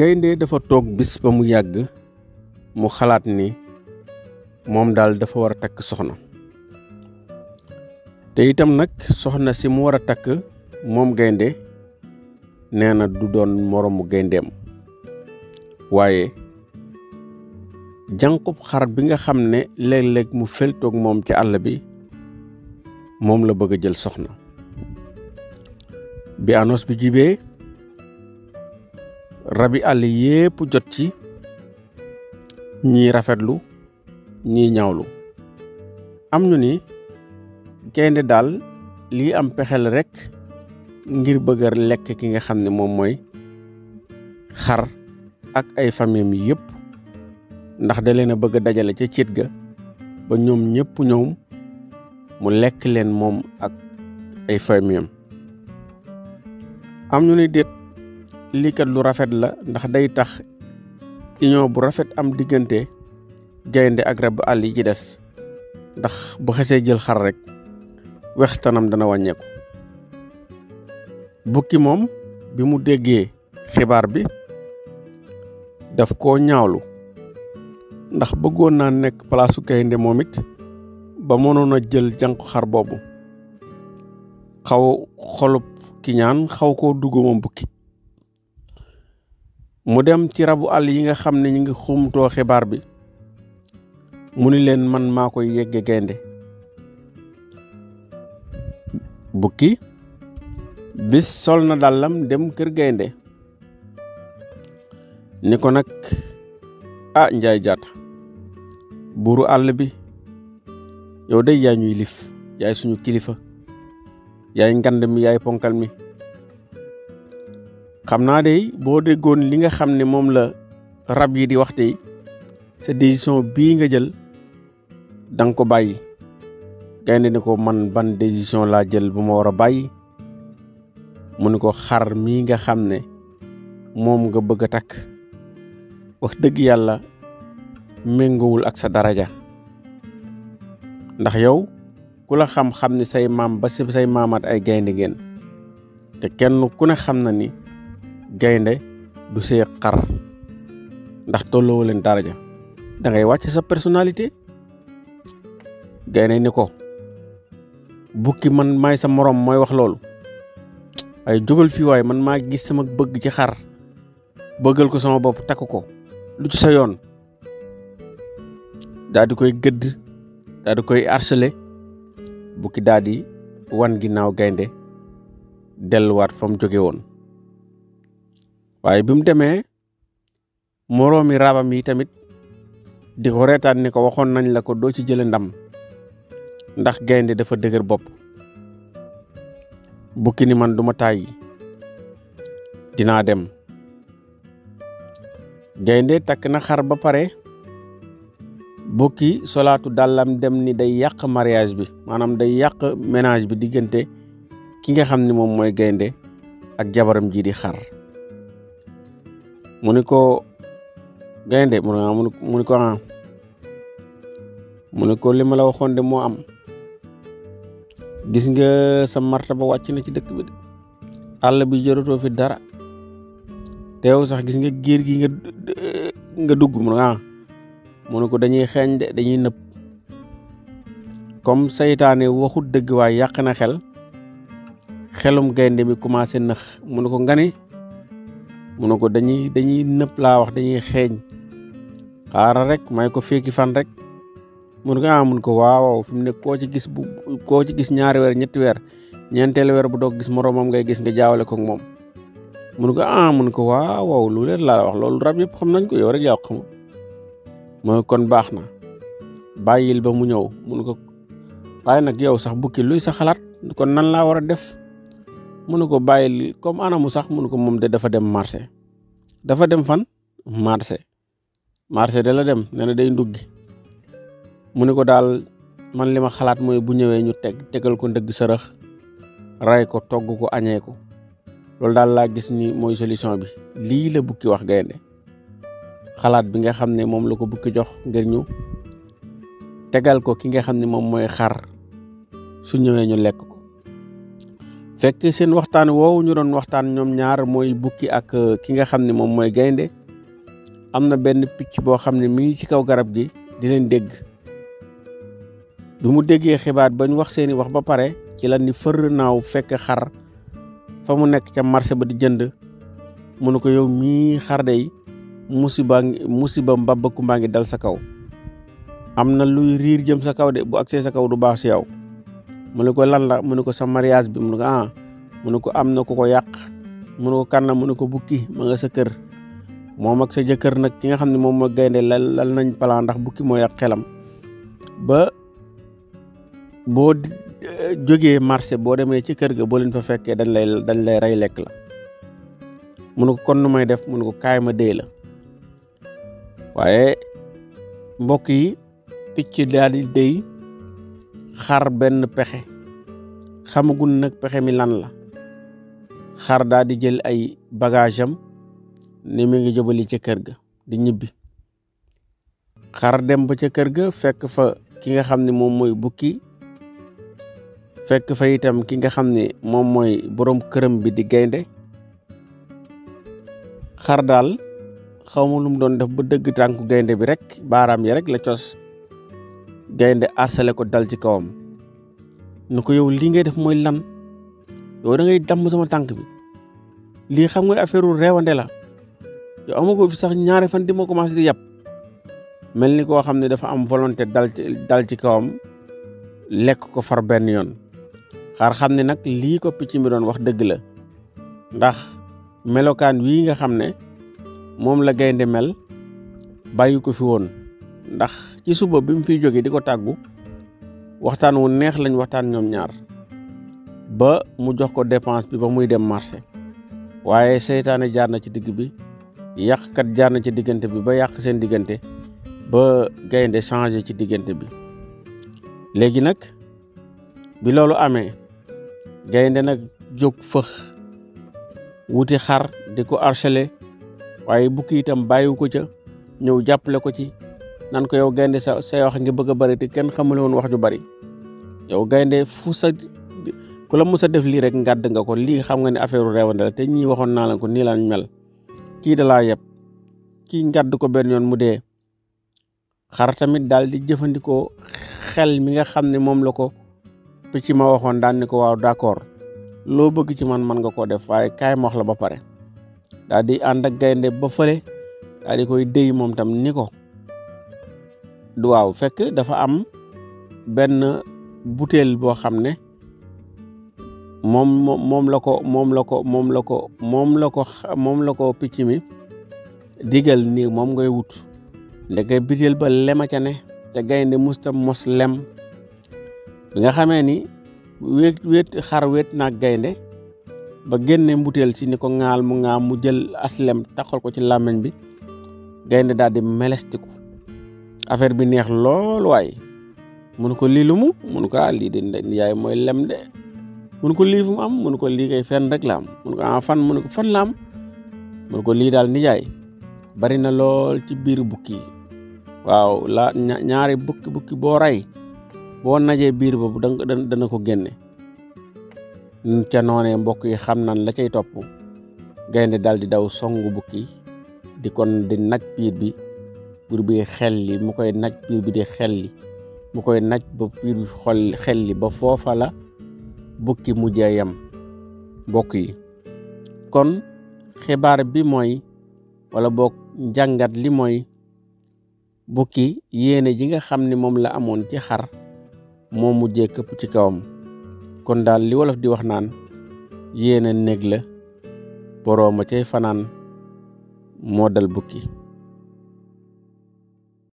gaynde dafa toog bis ba mu yàgg mu xalaat ni moom daal dafa war a takk soxna te itam nag soxna si mu war a takk moom gaynde nee na du doon moroomu gayndeem waaye jànqub xar bi nga xam ne léeg-léeg mu feltoog moom ci àll bi moom la bëgg a jël soxna bi annonce bi jibee rabi àll yépp jot ci ñii rafetlu ñii ñaawlu am ñu ni gaynde daal lii am pexel rekk ngir bëgg a lekk ki nga xam ne moom mooy xar ak ay famille yi yëpp ndax da leen a bëgg a dajale ca cét ga ba ñoom ñëpp ñëw mu lekk leen moom ak ay famille am ñu ni déet lii kat lu rafet la ndax day tax union bu rafet am diggante gaynde ak rab àll yi ci des ndax bu xesee jël xar rek wextanam dana wàññeeku. bukki moom bi mu déggee xibaar bi daf koo ñaawlu ndax bëggoon naa nekk palaasu gaynde moom it ba mënoon a jël jànku xar boobu xaw xolub ki ñaan xaw koo dugg moom bukki mu dem ci rabu àll yi nga xam ne ñu ngi xumtoo xibaar bi mu ni leen man maa koy yegge gaynde bukki bis sol na dàllam dem kër gaynde ni ko nag njaay jaata buuru àll bi yow day yaa ñuy lif yaay suñu kilifa yaay ngand mi yaay ponkal mi xam naa de boo déggoon li nga xam ne moom la rab yi di wax tey sa décision bii nga jël danga ko bàyyi gaynde ni ko man ban décision laa jël bu ma war a bàyyi mu ni ko xar mii nga xam ne moom nga bëgg a takk wax dëgg yàlla méngowul ak sa daraja ndax yow ku la xam-xam ni say maam ba si say maamaat ay gaynde ngeen te kenn ku ne xam na ni gaynde du see xar ndax tolloo leen daraja da ngay wàcc sa personnalité gaynde ni ko bukki man maay sa moroom mooy wax loolu ay jógal fii waaye man maa gis sama bëgg ci xar bëggal ko sama bopp takk ko lu ci sa yoon daal di koy gëdd daal di koy harcelé bukki daal di wan ginnaaw gaynde delluwaat fa mu jóge woon waaye bi mu demee moroomi rabam yi tamit di ko reetaan ni ko waxoon nañ la ko doo ci jële ndam ndax gaynde dafa dëgër bopp bukki ni man duma tàyyi dinaa dem gaynde takk na xar ba pare bukki solaatu dàllam dem ni day yàq mariage bi maanaam day yàq ménage bi diggante ki nga xam ne moom mooy gaynde ak jabaram ji di xar mu ni ko gaynde mu ni ko li ma la waxoon de moo am gis nga sa martaba wàcc na ci dëkk bi de àll bi jëratoo fi dara teew sax gis nga géer gi nga dugg mu ne ko dañuy xeeñ de dañuy nëb comme saytaane waxut dëgg waaye yàq na xelum gaynde mi commencé nëx mu ne ko ngani mu ne ko dañuy nëb laa wax dañuy xeeñ xaaral rek may ko fekki fan rek mun ko mun ko waaw fi mu ne koo ci gis ñaari weer ñetti weer ñeenteelu weer bu doog gis moroomam ngay gis nga jaawale ko ak moom mun ko mun ko waaw lu leer laa wax loolu rab yëpp xam nañ ko yow rek yaa ko xam mooy kon baax na bàyyil ba mu ñëw mun ko waaye nag yow sax bukki luy sa xalaat kon nan laa war a def mun ko bàyyil comme anamu sax mun ko moom de dafa dem marché dafa dem fan marché de la dem nee na day nduggi mu ne ko daal man li ma xalaat mooy bu ñëwee ñu tegal ko ndëgg sërëx ray ko togg ko añee ko loolu daal laa gis ni mooy solution bi lii la bukki wax gaynde xalaat bi nga xam ne moom la ko bukki jox ngir ñu tegal ko ki nga xam ne moom mooy xar su ñëwee ñu lekk ko fekk seen waxtaan woowu ñu doon waxtaan ñoom ñaar mooy bukki ak ki nga xam ne moom mooy gaynde am na benn picc boo xam ne mi ngi ci kaw garab gi di leen dégg bi mu déggee xibaar bañ wax seeni wax ba pare ci la ni fër naaw fekk xar fa mu nekk ca marché ba di jënd mu ne ko yow mii xar day musiba mbabba kumbaa ngi dal sa kaw am na luy riir jëm sa kaw de bu agsee sa kaw du baax si yow mu ne ko lan la mu ne ko sa mariage bi mu ne ko mu ne ko am na ku ko yàq mu ne ko kan la mu ne ko bukki ma nga sa kër moom ak sa jëkkër nag ki nga xam ne moom mooy gaynde lal nañ plan ndax bukki moo yàq xelam ba boo jógee marché boo demee ci kër ga boo leen fa fekkee dañ lay rey lekk la mu ne ko kon nu may def mu ne ko kaay ma dee la waaye mbokk yi picc daal di déy xar benn pexe xamagun nag pexe mi lan la xar daal di jël ay bagage am ni mi ngi jubali ca kër ga di ñibbi xar dem ba ca kër ga fekk fa ki nga xam ne moom mooy bukki fekk fa itam ki nga xam ne moom mooy borom këram bi di gaynde xar daal xawma lu mu doon def ba dëgg tànku gaynde bi rek baaraam yi rek la cos gaynde arsale ko dal ci kawam nu ko yow lii ngay def mooy lan yow da ngay damm sama tànk bi lii xam nga affaire u reewande la yow amagoo fi sax ñaari fan di ma commencé di yàpp mel ni koo xam ne dafa am volonté dal ci kawam lekk ko far benn yoon xar xam ne nag lii ko picc mi doon wax dëgg la ndax melokaan wii nga xam ne moom la gaynde mel bàyyi ko fi woon ndax ci suba bi mu fiy jógee di ko tàggu waxtaan wu neex lañ waxtaan ñoom ñaar ba mu jox ko dépense bi ba muy dem marché waaye seytaane jaar na ci digg bi yàqkat jaar na ci diggante bi ba yàq seen diggante ba gaynde changé ci diggante bi léegi nag bi loolu amee gaynde nag jóg fëx wuti xar di ko harcelé waaye bukki itam bàyyiwu ko ca ñëw jàppale ko ci nan ko yow gaynde say wax ngi bëgg a bari te kenn xamule woon wax ju bari yow gaynde fu sa ku la mës a def lii rek ngàdd nga ko lii xam nga ne affaire u reewande la te ñii waxoon naa leen ko nii lañ mel kii da laa yeb kii ngàdd ko benn yoon mu dee xar tamit daal di jëfandikoo xel mi nga xam ne moom la ko picc ma waxoon daan ni ko waaw d'accord loo bëgg ci man nga koo def waaye kaay ma wax la ba pare daal di ànd ak gaynde ba fële daal di koy déy moom tam ni ko waaw fekk dafa am benn butéel boo xam ne moom la ko picc mi digal ni moom ngay wut ndeke butéel ba lema ca ne te gaynde musta mos lem bi nga xamee ni xar wéet naag gaynde ba génne mbutéel si ni ko ŋaal mu jël aslem taxal ko ci làmmiñ bi gaynde daal di melestiku affaire bi neex lool waaye mun ko lii lu mu mun ko lii de yaay mooy lem de mun ko lii fu mu am mun ko lii kay fenn rek la am mun ko fan mun ko fan la am mun ko lii daal nijaay bari na lool ci biir bukki waaw la ñaari bukki boo rey boo najee biir boobu dana ko génne ca noonee mbokk yi xam nan la cay topp gaynde daal di daw songu bukki di kon di naj biir bi pour bi xelli mu koy naj biir bi di xelli mu koy naj ba biir bi xelli ba foofa la bukki mujjee yam mbokk yi kon xibaar bi mooy wala boog njàngat li mooy bukki yéene ji nga xam ne moom la amoon ci xar moo mujjee këpp ci kawam kon daal li wolof di wax naan yéene néeg la borooma cay fanaan moo dal bukki